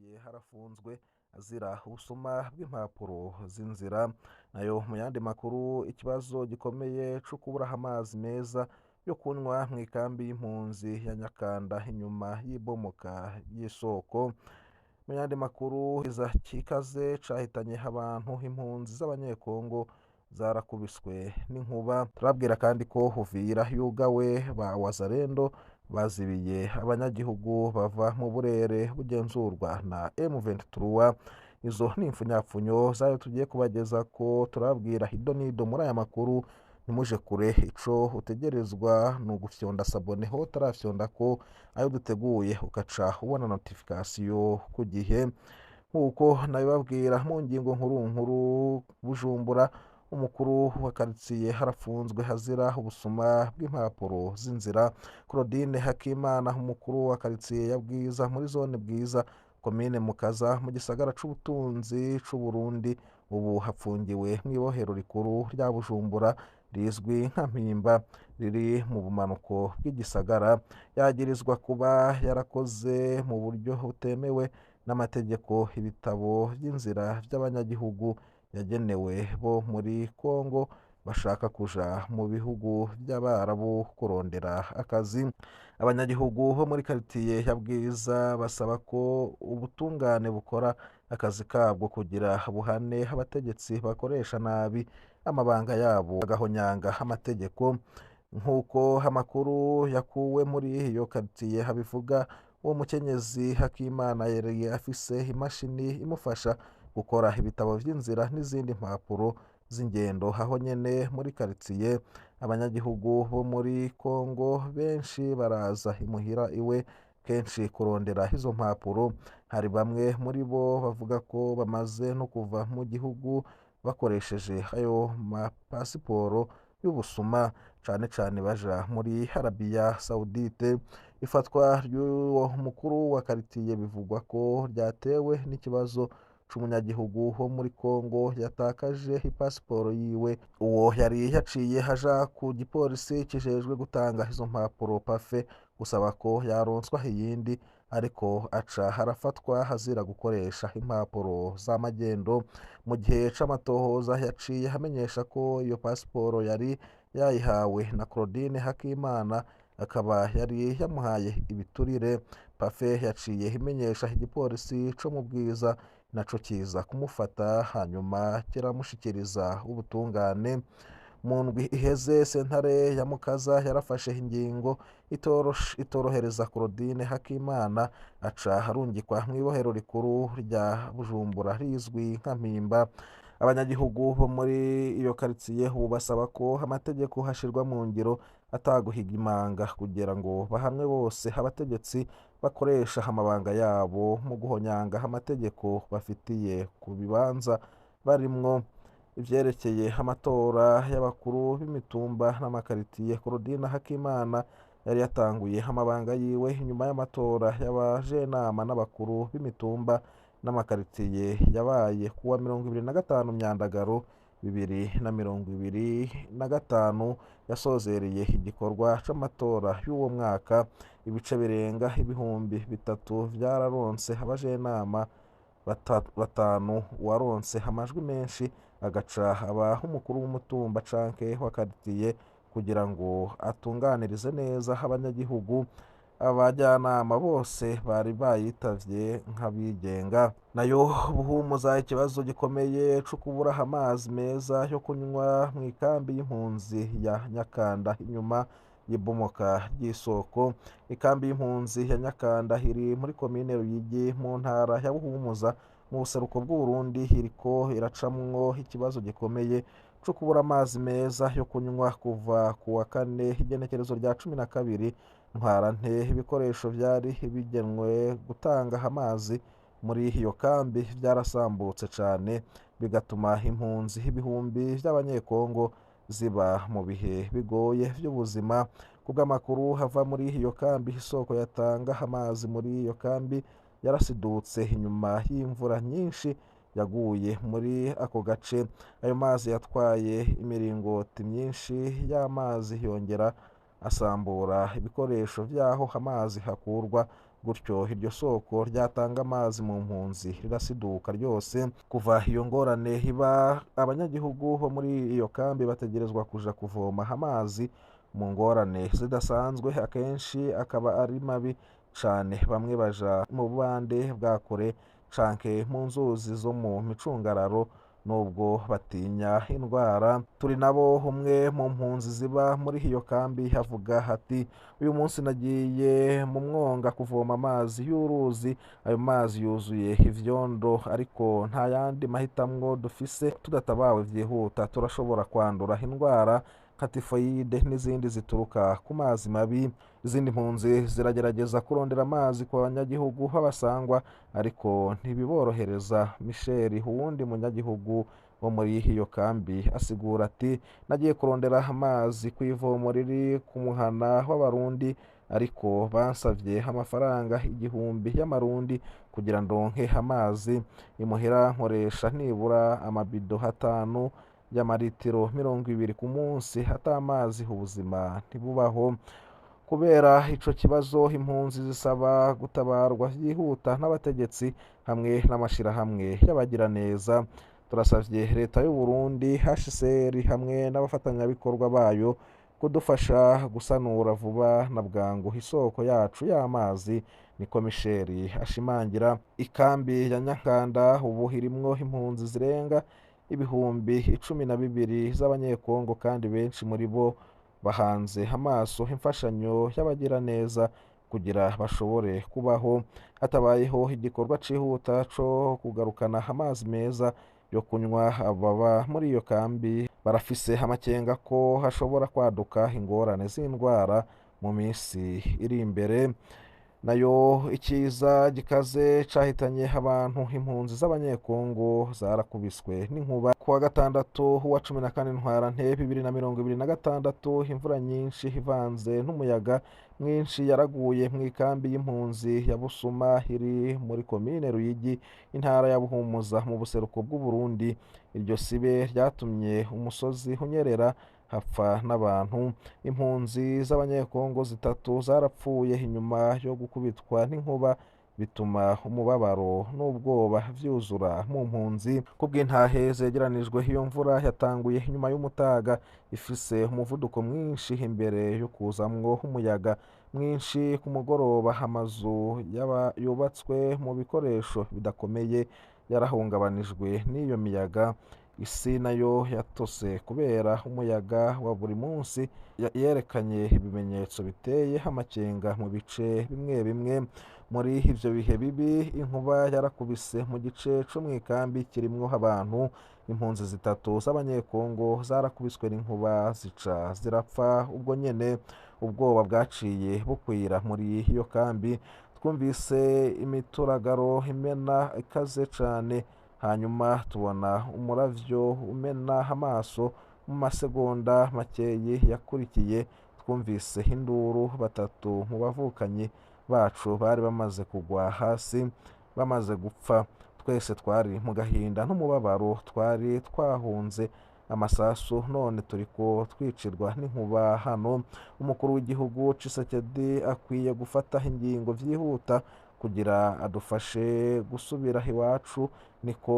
karitiye harafunzwe azira ubusuma bw'impapuro z'inzira. Nayo mu yandi makuru, ikibazo gikomeye co kubura amazi meza yo kunywa mu ikambi y'impunzi ya Nyakanda inyuma y'ibomoka ry'isoko. Mu yandi makuru, iza kikaze cahitanye abantu, impunzi z'Abanyekongo zarakubiswe n'inkuba. Turabwira kandi ko Uvira yugawe, ba Wazalendo bazibiye abanyagihugu bava mu burere bugenzurwa na M23. Izo ni impfunyapfunyo zayo tugiye kubageza ko turabwira hido nido muri aya makuru. Ntimuje kure, ico utegerezwa ni ugufyonda sabone ho utarafyonda ko ayo duteguye ukaca ubona notification ku gihe. Nk'uko nabibabwira mu ngingo nkuru nkuru, Bujumbura umukuru wa karitsiye harafunzwe hazira ubusuma bw'impapuro z'inzira. Claudine Hakimana, umukuru wa karitsiye ya Bwiza muri zone Bwiza, komine Mukaza mu gisagara c'ubutunzi c'Uburundi, ubu hapfungiwe mw'ibohero rikuru rya Bujumbura rizwi nka Mpimba, riri mu bumanuko bw'igisagara. Yagirizwa kuba yarakoze mu buryo butemewe n'amategeko ibitabo by'inzira by'abanyagihugu yagenewe bo muri Kongo bashaka kuja mu bihugu by'Abarabu kurondera akazi. Abanyagihugu bo muri karitiye ya Bwiza basaba ko ubutungane bukora akazi kabwo kugira buhane abategetsi bakoresha nabi amabanga yabo bagahonyanga amategeko. Nk'uko amakuru yakuwe muri iyo karitiye habivuga, uwo mukenyezi Hakimana yari afise imashini imufasha gukora ibitabo vy'inzira n'izindi mpapuro z'ingendo aho nyene muri karitiye. Abanyagihugu bo muri Kongo benshi baraza imuhira iwe kenshi kurondera izo mpapuro. Hari bamwe muri bo bavuga ko bamaze no kuva mu gihugu bakoresheje ayo mapasiporo y'ubusuma, cane cane baja muri Arabiya Saudite. Ifatwa ry'uwo mukuru wa karitiye bivugwa ko ryatewe n'ikibazo c'umunyagihugu wo muri Kongo yatakaje ipasiporo yiwe. Uwo yari yaciye aja ku gipolisi kijejwe gutanga izo mpapuro pafe gusaba ko yaronswa iyindi, ariko aca harafatwa hazira gukoresha impapuro z'amagendo. Mu gihe c'amatohoza yaciye amenyesha ko iyo pasiporo yari yayihawe na Claudine Hakimana, akaba yari yamuhaye ibiturire. Pafe yaciye imenyesha igipolisi co mu Bwiza, naco kiza kumufata hanyuma kiramushikiriza ubutungane. Mu ndwi iheze sentare ya Mukaza yarafashe ingingo itorohereza Claudine Hakimana, aca arungikwa mw'ibohero rikuru rya Bujumbura rizwi nka Mpimba. Abanyagihugu bo muri iyo karitsiye ubu basaba ko amategeko hashirwa mu ngiro ataguhiga imanga kugira ngo bahanwe bose abategetsi bakoresha amabanga yabo mu guhonyanga amategeko bafitiye ku bibanza barimwo. Ivyerekeye amatora y'abakuru b'imitumba n'amakaritiye, Claudine Hakimana yari yatanguye amabanga yiwe inyuma y'amatora y'abajenama n'abakuru b'imitumba n'amakaritiye yabaye kuwa 25 Myandagaro 2025, yasozereye igikorwa c'amatora y'uwo mwaka. Ibice birenga 3000 vyararonse abajenama batanu, uwaronse amajwi menshi agaca aba umukuru w'umutumba canke wa karitiye kugira ngo atunganirize neza abanyagihugu. Abajyanama bose bari bayitavye nk'abigenga. Nayo Buhumuza, ikibazo gikomeye co kubura amazi meza yo kunywa mu ikambi y'impunzi ya Nyakanda inyuma y'ibomoka ry'isoko. Ikambi y'impunzi ya Nyakanda iri muri komine Ruyigi mu ntara ya Buhumuza mu buseruko bw'Uburundi, iriko iracamwo ikibazo gikomeye co kubura amazi meza yo kunywa kuva ku wa kane igenekerezo rya 12 Ntwarante. Ibikoresho vyari bigenwe gutanga amazi muri iyo kambi vyarasambutse cane, bigatuma impunzi ibihumbi vy'Abanyekongo ziba mu bihe bigoye vy'ubuzima. Kubw'amakuru hava muri iyo kambi, isoko yatanga amazi muri iyo kambi yarasidutse inyuma y'imvura nyinshi yaguye muri ako gace. Ayo mazi yatwaye imiringoti myinshi y'amazi, yongera asambura ibikoresho vy'aho amazi hakurwa. Gutyo iryo soko ryatanga amazi mu mpunzi rirasiduka ryose. Kuva iyo ngorane iba, abanyagihugu bo muri iyo kambi bategerezwa kuja kuvoma amazi mu ngorane zidasanzwe, akenshi akaba ari mabi cane. Bamwe baja mu bubande bwa kure canke mu nzuzi zo mu micungararo, nubwo batinya indwara. Turi nabo umwe mu mpunzi ziba muri iyo kambi avuga ati: "Uyu munsi nagiye mu mwonga kuvoma amazi y'uruzi, ayo mazi yuzuye ivyondo, ariko nta yandi mahitamwo dufise. Tudatabawe vyihuta turashobora kwandura indwara nka tifoyide n'izindi zituruka ku mazi mabi." Izindi mpunzi ziragerageza kurondera amazi ku banyagihugu b'abasangwa, ariko ntibiborohereza. Michel, uwundi munyagihugu wo muri iyo kambi, asigura ati: "Nagiye kurondera amazi ku ivomo riri ku muhana w'Abarundi, ariko bansavye amafaranga 1000 y'amarundi kugira ndonke amazi. Imuhira nkoresha nibura amabido 5 y'amaritiro 20 ku munsi. Ata amazi ubuzima ntibubaho." Kubera ico kibazo, impunzi zisaba gutabarwa vyihuta n'abategetsi hamwe n'amashirahamwe y'abagiraneza. "Turasavye leta y'u Burundi, HCR hamwe n'abafatanyabikorwa bayo kudufasha gusanura vuba na bwangu isoko yacu y'amazi," niko Michel ashimangira. Ikambi ya Nyankanda ubu irimwo impunzi zirenga 12,000 z'Abanyekongo, kandi benshi muri bo bahanze amaso imfashanyo y'abagiraneza kugira bashobore kubaho. Hatabayeho igikorwa cihuta co kugarukana amazi meza yo kunywa, ababa muri iyo kambi barafise amakenga ko hashobora kwaduka ingorane z'indwara mu minsi iri imbere. Nayo ikiza gikaze cahitanye abantu, impunzi z'Abanyekongo zarakubiswe n'inkuba. Kuwa gatandatu wa 14 Ntwarante 2026, imvura nyinshi ivanze n'umuyaga mwinshi yaraguye mu ikambi y'impunzi ya Busuma iri muri komine Ruyigi, intara ya Buhumuza, mu buseruko bw'Uburundi. Iryo sibe ryatumye umusozi unyerera, hapfa n'abantu. Impunzi z'Abanyekongo 3 zarapfuye inyuma yo gukubitwa n'inkuba, bituma umubabaro n'ubwoba vyuzura mu mpunzi. Kubw'intahe zegeranijwe, iyo mvura yatanguye inyuma y'umutaga ifise umuvuduko mwinshi imbere yo kuzamwo umuyaga mwinshi ku mugoroba. Amazu yubatswe mu bikoresho bidakomeye yarahungabanijwe n'iyo miyaga. Isi nayo yatose kubera umuyaga wa buri munsi yerekanye ibimenyetso biteye amakenga mu bice bimwe bimwe. Muri ivyo bihe bibi, inkuba yarakubise mu gice co mw'ikambi kirimwo abantu. Impunzi 3 z'Abanyekongo zarakubiswe n'inkuba zica zirapfa ubwo nyene. Ubwoba bwaciye bukwira muri iyo kambi. Twumvise imituragaro imena ikaze cane, hanyuma tubona umuravyo umena amaso. Mu masegonda makeyi yakurikiye, twumvise induru. 3 mu bavukanyi bacu bari bamaze kugwa hasi, bamaze gupfa. Twese twari mu gahinda n'umubabaro. Twari twahunze amasasu, none turiko twicirwa n'inkuba hano. Umukuru w'igihugu Tshisekedi akwiye gufata ingingo vyihuta kugira adufashe gusubira iwacu, niko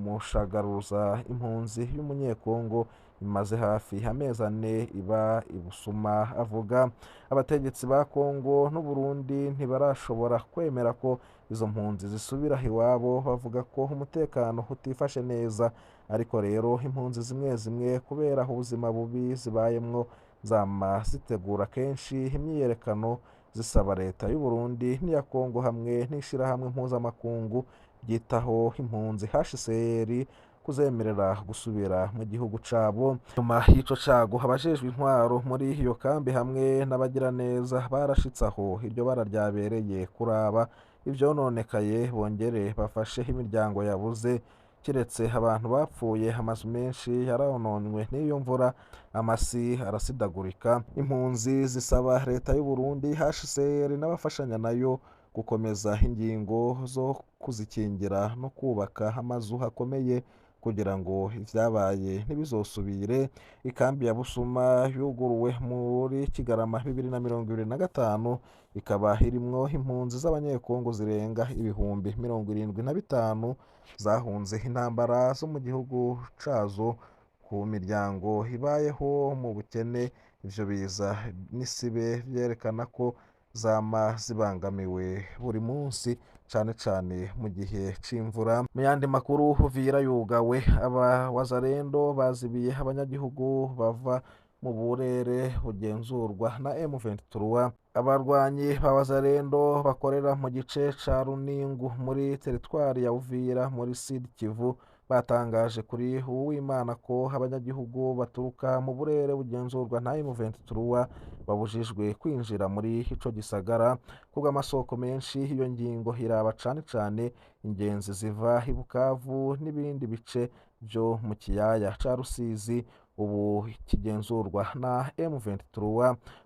Mushagaruza, impunzi y'Umunyekongo imaze hafi amezi 4 iba i Busuma, avuga. Abategetsi ba Kongo n'Uburundi ntibarashobora kwemera ko izo mpunzi zisubira iwabo, bavuga ko umutekano utifashe neza. Ariko rero impunzi zimwe zimwe, kubera ubuzima bubi zibayemwo, zama zitegura kenshi imyiyerekano zisaba leta y'u Burundi n'iya Kongo hamwe n'ishirahamwe mpuzamakungu ryitaho impunzi HCR kuzemerera gusubira mu gihugu cabo. Nyuma y'ico cago, abajejwe intwaro muri iyo kambi hamwe n'abagiraneza barashitse aho iryo bara ryabereye kuraba ivyononekaye, bongere bafashe imiryango yabuze. Kiretse abantu bapfuye, amazu menshi yarononwe n'iyo mvura, amasi arasidagurika. Impunzi zisaba leta y'u Burundi, HCR n'abafashanya nayo gukomeza ingingo zo kuzikingira no kubaka amazu akomeye kugira ngo ivyabaye ntibizosubire. Ikambi ya Busuma yuguruwe muri Kigarama 2025, ikaba irimwo impunzi z'Abanyekongo zirenga 75,000 zahunze intambara zo mu gihugu cazo. Ku miryango ibayeho mu bukene, ivyo biza n'isibe vyerekana ko zama zibangamiwe buri munsi, cane cane mu gihe c'imvura. Mu yandi makuru, Uvira yugawe, aba Wazalendo bazibiye abanyagihugu bava mu burere bugenzurwa na M23. Abarwanyi ba Wazalendo bakorera mu gice ca Runingu muri teritwari ya Uvira muri Sud Kivu batangaje kuri Uwimana ko abanyagihugu baturuka mu burere bugenzurwa na M23 babujijwe kwinjira muri ico gisagara. Kubw'amasoko menshi, iyo ngingo iraba cane cane ingenzi ziva i Bukavu n'ibindi bice vyo mu kiyaya ca Rusizi ubu kigenzurwa na M23.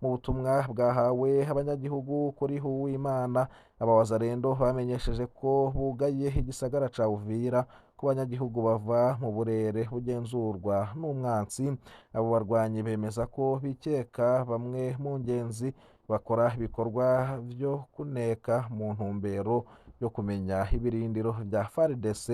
Mu butumwa bwahawe abanyagihugu kuri Uwimana, aba Wazalendo bamenyesheje ko bugaye igisagara ca Uvira ku banyagihugu bava mu burere bugenzurwa n'umwansi. Abo barwanyi bemeza ko bikeka bamwe mu ngenzi bakora ibikorwa vyo kuneka mu ntumbero yo kumenya ibirindiro vya FARDC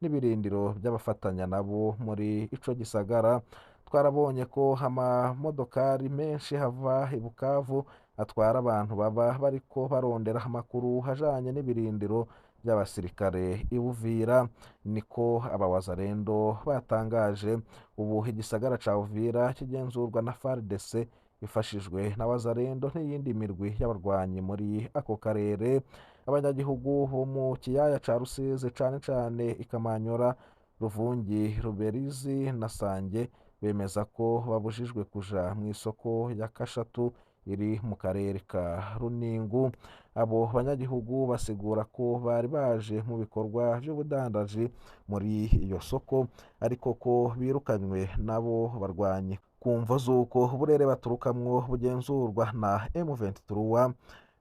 n'ibirindiro by'abafatanya nabo muri ico gisagara. Twarabonye ko amamodokari menshi hava i Bukavu atwara abantu baba bariko barondera amakuru ajanye n'ibirindiro by'abasirikare i Uvira, niko aba Wazalendo batangaje. Ubu igisagara ca Uvira kigenzurwa na FARDC ifashijwe na Wazalendo n'iyindi mirwi y'abarwanyi muri ako karere. Abanyagihugu bo mu kiyaya ca Rusizi, cane cane i Kamanyora, Ruvungi, Ruberizi na Sange, bemeza ko babujijwe kuja mu isoko ya Kashatu iri mu karere ka Runingu. Abo banyagihugu basigura ko bari baje mu bikorwa vy'ubudandaji muri iyo soko, ariko ko birukanywe nabo barwanyi ku mvo z'uko uburere baturukamwo bugenzurwa na M23.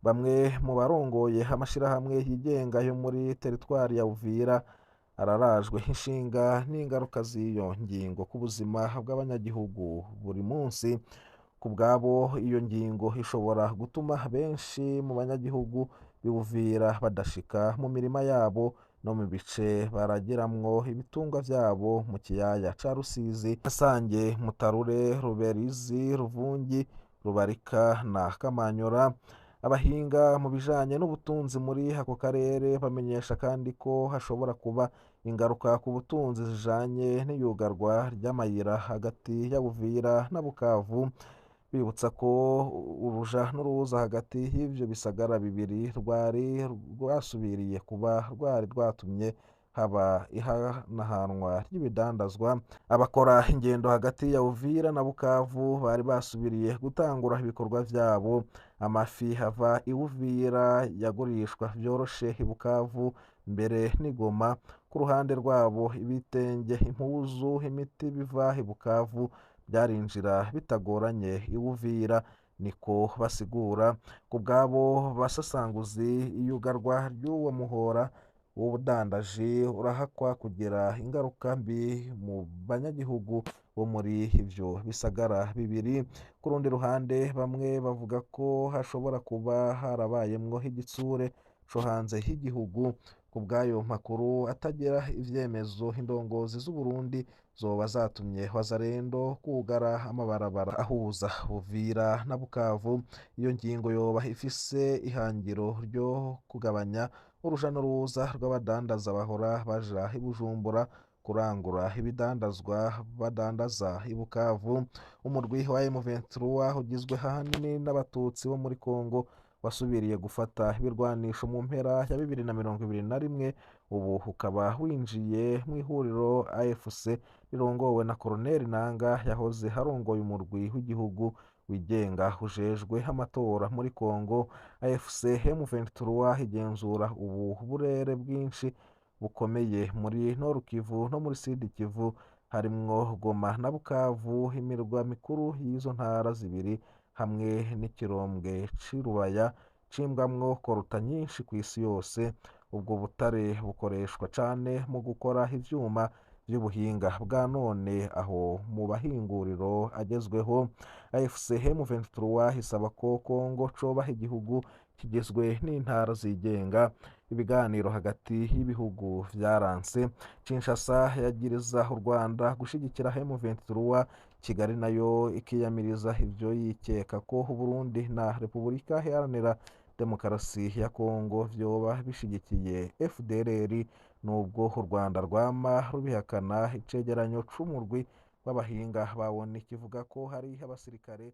Bamwe mu barongoye amashirahamwe yigenga yo muri teritwari ya Uvira ararajwe inshinga n'ingaruka z'iyo ngingo ku buzima bw'abanyagihugu buri munsi. Ku bwabo, iyo ngingo ishobora gutuma benshi mu banyagihugu b'Uvira badashika mu mirima yabo no mu bice baragiramwo ibitungwa vyabo mu kiyaya ca Rusizi, Sange, Mutarure, Ruberizi, Ruvungi, Rubarika na Kamanyora. Abahinga mu bijanye n'ubutunzi muri ako karere bamenyesha kandi ko hashobora kuba ingaruka ku butunzi zijanye n'iyugarwa ry'amayira hagati ya Uvira na Bukavu. Bibutsa ko uruja n'uruza hagati y'ivyo bisagara bibiri rwari rwasubiriye kuba rwari rwatumye haba ihanahanwa ry'ibidandazwa. Abakora ingendo hagati ya Uvira na Bukavu bari basubiriye gutangura ibikorwa vyabo. Amafi ava i Uvira yagurishwa vyoroshe i Bukavu mbere n'i Goma. Ku ruhande rwabo, ibitenge, impuzu, imiti biva i Bukavu byarinjira bitagoranye i Uvira, niko basigura. Ku bwabo basasanguzi, iyugarwa ry'uwo muhora w'ubudandaji urahakwa kugira ingaruka mbi mu banyagihugu bo muri ivyo bisagara bibiri. Ku rundi ruhande, bamwe bavuga ko hashobora kuba harabayemwo igitsure co hanze y'igihugu. Ku bw'ayo makuru atagira ivyemezo, indongozi z'Uburundi zoba zatumye Wazalendo kugara amabarabara ahuza Uvira na Bukavu. Iyo ngingo yoba ifise ihangiro ryo kugabanya uruja n'uruza rw'abadandaza bahora baja i Bujumbura kurangura ibidandazwa badandaza i Bukavu. Umurwi wa M23 ugizwe ahanini n'Abatutsi bo muri Kongo wasubiriye gufata ibirwanisho mu mpera ya 2021, ubu ukaba winjiye mu ihuriro AFC rirongowe na Colonel Nanga yahoze arongoye umurwi w'igihugu wigenga ujejwe amatora muri Kongo. AFC M23 igenzura ubu burere bwinshi bukomeye muri Nord Kivu no muri Sud Kivu, harimwo Goma na Bukavu, imirwa mikuru y'izo ntara zibiri, hamwe n'ikirombwe c'i Rubaya cimbwamwo koruta nyinshi kw'isi yose. Ubwo butare bukoreshwa cane mu gukora ivyuma vy'ubuhinga bwa none aho mu bahinguriro agezweho. AFC M23 isaba ko Kongo coba igihugu kigizwe n'intara zigenga. Ibiganiro hagati y'ibihugu vyaranse. Kinshasa yagiriza u Rwanda gushigikira M23, Kigali nayo ikiyamiriza ivyo yikeka ko Burundi na Repubulika Iharanira Demokarasi ya Kongo vyoba bishigikiye FDLR, nubwo u Rwanda rwama rubihakana. Icegeranyo c'umurwi w'abahinga babona kivuga ko hari abasirikare